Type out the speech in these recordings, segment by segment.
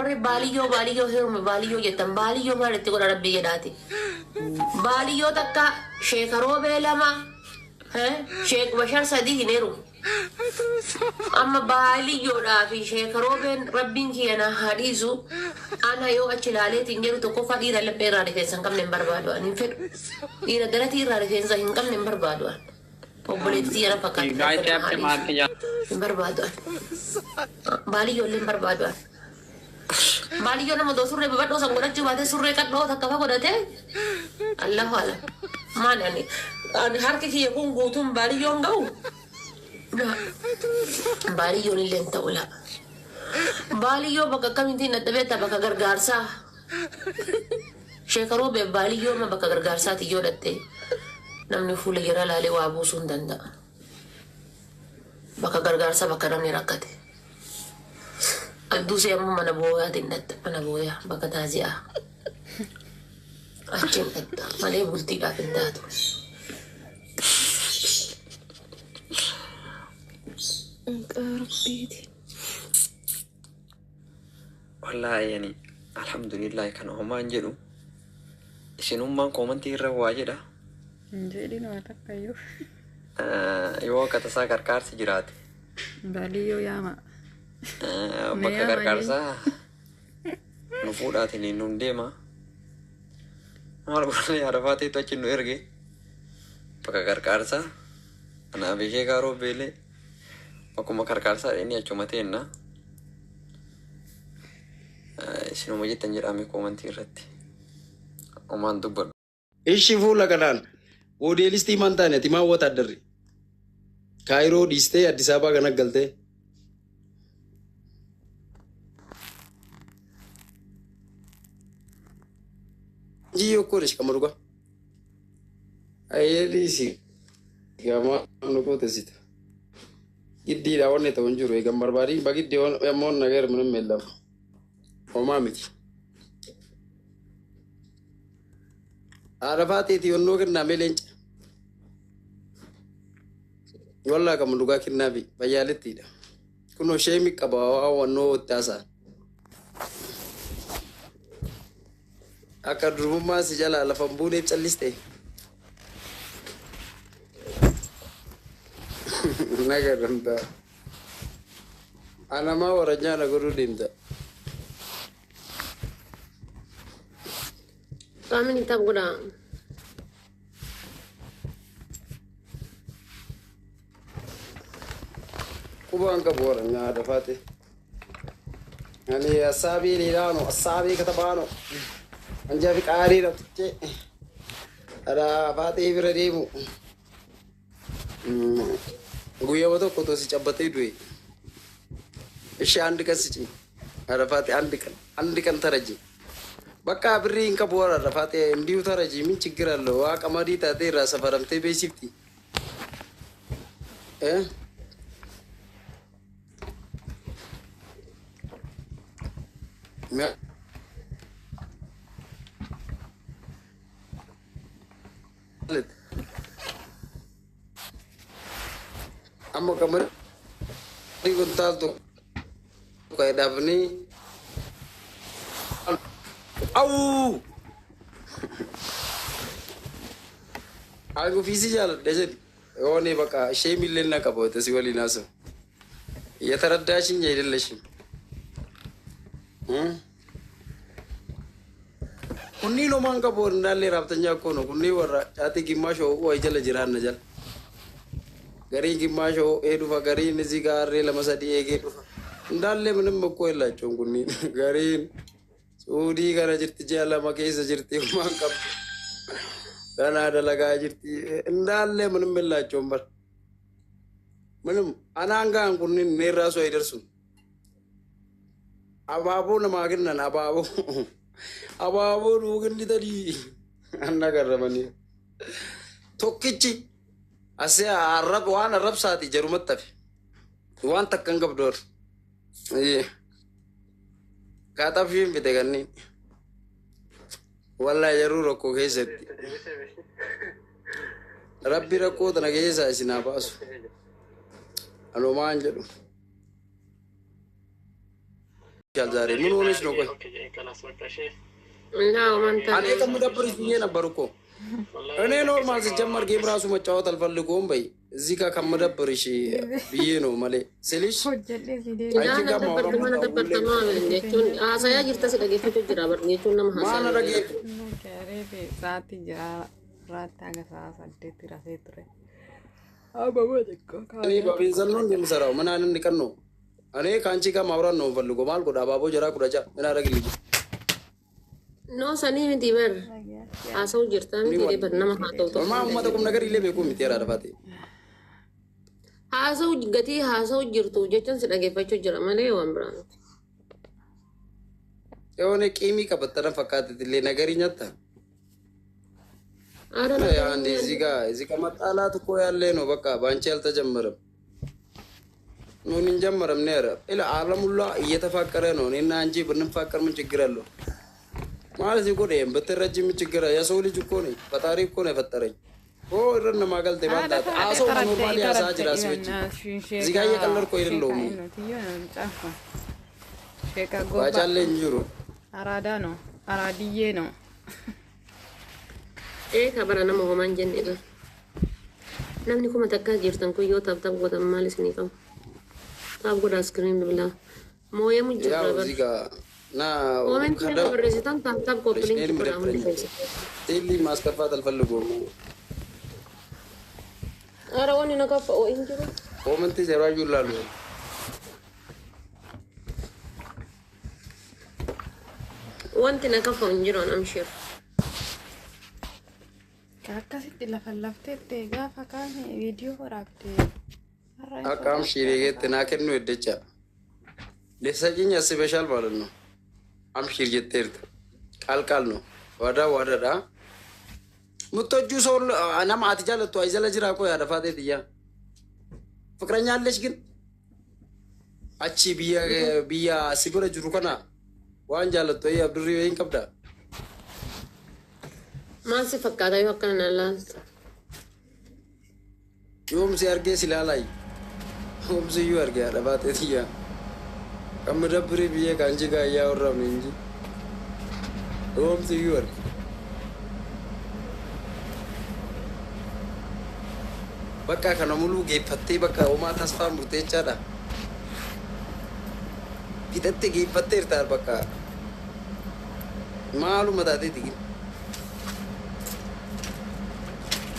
Warri baaliyyoo baaliyyoo heerume baaliyyoo jettan baaliyyoo maal itti godha rabbii jedhaati. Baaliyyoo takka sheeka roobee lama sheek bashar sadii hin heerumu. Amma baaliyyoodhaa fi sheeka roobeen rabbiin kiyya na haa dhiisu ana yoo achi ilaaleetiin jedhu tokkoffaa dhiira laphee irraa rifeensa hin qabne hin barbaadu ani hin fedhu. Dhiira daratii irraa rifeensa hin qabne hin barbaadu ani. Obboleettii tiyya na fakkaatti Guys, rabbi na tap haa the dhiisu. mark ya. Hin barbaadu ani. Baaliyyoo illee hin barbaadu ani. Baaliyyoo nama odoo surree babadhoo san godhachuu baatee surree qadhoo takka fa godhatee Allahu alam. Maali ani ani harki kiyya kun guutuun baaliyyoon ga'u? Baaliyyoon illee hin ta'u laa. Baaliyyoo bakka akkamiitiin dhadha beektaa bakka gargaarsaa. Sheekaroo bee baaliyyoo amma bakka gargaarsaati yoo dhatte namni fuula jara laalee waa buusuu hin danda'a. Bakka gargaarsaa bakka namni rakkate. Adduusee ammoo mana booyaatiin dhatta mana booyaa bakka taazi'aa. Achiin dhatta malee bultiidhaaf hin taatu. Maqaa Rabbiiti. Wallaahi ani alhamdulillahi kana homaa hin jedhu. Isinummaan koomantii irra waa jedha. Hin jedhin waa takka iyyuu. Yoo akka tasaa qarqaarsi jiraate. Baaliyyoo yaama. Mee Bakka yaama jee. qarqaarsaa nu fuudhaatiin nun deema. Maal godhanii haadha teetu achi nu erge. Bakka qarqaarsaa anaaf ishee kaaroo beelee bakkuma qarqaarsaa inni achuma teenna. Isinuma jettan jedhame koomantii irratti. Homaan dubbadhu. Ishi fuula kanaan moodeelistii maan taane ati maan wotaadarri? Kaayiroo dhiistee Addis Ababaa kana galtee. Jiyyoo koo dhish qama dhugaa. Ayyee dhiisi. Gamaa nu qootessita. Giddiidha wanni ta'u hin jiru. Eegan barbaadiin bagiddi ammoo nagar ምንም የለም. Homaa miti. Haadha faateeti yonnoo kennaamee leenca. Wallaa qabu dhugaa kennaafi fayyaalittiidha. Kunoo sheemi qaba waa wannoo itti haasa'an. Akka durbummaa si jalaa lafa hin buuneef calliste. Nagarramta. Anamaa warajaa na godhuu deemta. Qaamni kitaaba godhaa. Qubaan qabu warajaa haadha faate. Ani hasaabii liilaano hasaabii katabaano. Anjaa fi qaarii dhabtichee. Haadha faatee bira deemu. Guyyaa tokko tosi cabbatee du'e. Ishee አንድ ቀን ስጪኝ። ኧረ ፋጤ አንድ ቀን አንድ ቀን ተረጂ። በቃ ብሪ እንቀቡ ወራ ፋጤ እንዲሁ ተረጂ። ምን ችግር አለው? ዋ ቀመዲ ታቴ ራሰ ፈረምቴ ቤሲፍቲ እ ማለት amma qamadii kuntaal tokko dhaabnee awuu ani ofiisii jaaladha jedhi የሆነ በቃ ሼም ይልና ቀበው ተሲ ወሊና ሰው እየተረዳሽኝ አይደለሽም። Kunni lomaan qabu እንዳለ raabtanya እኮ ነው። Kunni warra caatii ግማሽ ወይ jala jiraanna jala gariin ግማሽ ee dhufa gariin እዚህ ጋር harree lama sadii eegee dhufa እንዳለ ምንም እኮ የላቸውም። Kunni gariin suudii kana jirti ji'a lama keessa jirti homaan qabdu ganaa dalagaa jirti እንዳለ ምንም የላቸውም። በር ምንም anaan gaan kunniin እኔ ራሱ አይደርሱም። Abaaboo namaa kennan abaaboo abaaboo nuu kennitanii anna garramanii tokkichi asee arrab waan arrabsaati jarumatti hafe waan takka hin qabdu warra kaaxafiin fite kanneen wallaahi jaruu rakkoo keessatti rabbi rakkoo tana keessaa isin haa baasu anumaan jedhu. ዛሬ ምን ሆነሽ ነው? ቆይ እና ማንተ እኔ ከምደብርሽ ብዬ ነበር እኮ። እኔ normal ሲጀመር game ራሱ መጫወት አልፈልገውም። በይ እዚህ ጋር ከምደብርሽ ብዬ ነው መሌ ስልሽ Hojjedhee si deebi'e. አንቺ ጋር ማውራት Mana dabbartamaa jechuun haasayaa jirta si dhageeffachuu jira bar jechuun nama ማን haasayaa ረጌ Reefe sa'aatii 6 irratti haga sa'a 8 rafee ture. Ababa xiqqoo እኔ በቤንዘል ነው እንደምሰራው ምን አይነት ንቀን ነው? እኔ ከአንቺ ጋር ማውራት ነው የምፈልገው። ማል ጎዳ አባቦ ጀራ ኩዳጃ ምን አደረግልኝ? No, sanii miti bar haasa'u jirta miti bar nama haa ta'u ማ uummata ቁም ነገር illee beekuu miti yaada faate. Haasa'u gatii haasa'u jirtu jechuun si dhageeffachuu jira malee waan biraa miti. የሆነ ቂሚ ቀበጠነ ፈካትትሌ ነገር ይኛታ Aara አንዴ እዚህ ጋር መጣላት እኮ ያለ ነው። በቃ በአንቺ አልተጀመረም። ኑን እንጀመረም ነው ያረ ኢላ ዓለም ሁላ እየተፋቀረ ነው። እኔና አንቺ ብንፋቀር ምን ችግር አለው? ማለት እኮ ነው ብትረጂ ምን ችግር አለ? የሰው ልጅ እኮ ነኝ። ፈጣሪ እኮ ነው የፈጠረኝ። ኦ እረነ ማገልቴ ባንታ አሶ normally ያሳ ጅራ ሲወጪ እዚህ ጋር እየቀለድኩ አይደለሁም። Sheeka goba ባጫለ እንጅሩ አራዳ ነው፣ አራድዬ ነው። Ee kabara nama homaan jenne bar. Namni kuma takka jirtan kun yoo tap tap godhan maal isinii qabu? Tap godhaa screen bilaa. Mooyamu ያው jira bar. እዚህ ጋር ና Comment ከደ nama barreessitan tap tap copy link እኔንም godhaa hundi ደብረኝ። keessan. ቴሊ ማስከፋት አልፈልጎም። Ara wanni na kaffa'u hin jiru. Comment ዘራዩ ላሉ Wanti na kaffa'u hin jiru an amshir. Akkasitti lafa lafteetti gaafa kaan viidiyoo waraabde. አቃም ሺሬጌት ናከኑ ደቻ ደሰጭኝ ያስበሻል ማለት ነው። አምሺር ጀቴርት ቃል ቃል ነው ዋዳ ዋዳዳ ምትወጁ ሰው nama ati jaalattu ayzala jira ko yaada faatee tiyya ፍቅረኛ አለች ግን achi biyya biyya si bira jiru kana waan jaalattu ayyi abdurrii wayiin qabda. Maal si fakkaata yoo akkana na laaltu? Yoom si argee si ilaalaayi? Yoom si iyyuu argee haadha baatee tiyya. Kan midabbirii biyya kan jigaa iyyaa warraabne inji. Yoom si iyyuu arge. Bakka kana muluu geeffattee bakka homaa tasfaa murteechaadha. Fixattee geeffatteerta bakka. Maaluma taateeti gin.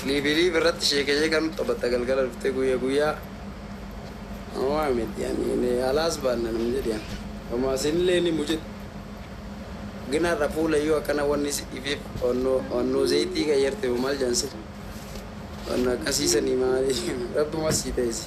Liibii irratti sheekee kan taphatta galgala dhuftee guyyaa guyyaa. Waa miti yani alaas baanna nam jedhi. Homaa sinillee ni mujit. Gina irra fuula iyyuu akkana wanni si ifeef onnoo zayitii qayyarte maal jaansi. Wanna akkasiisanii maali rabbuma sii ta'isi.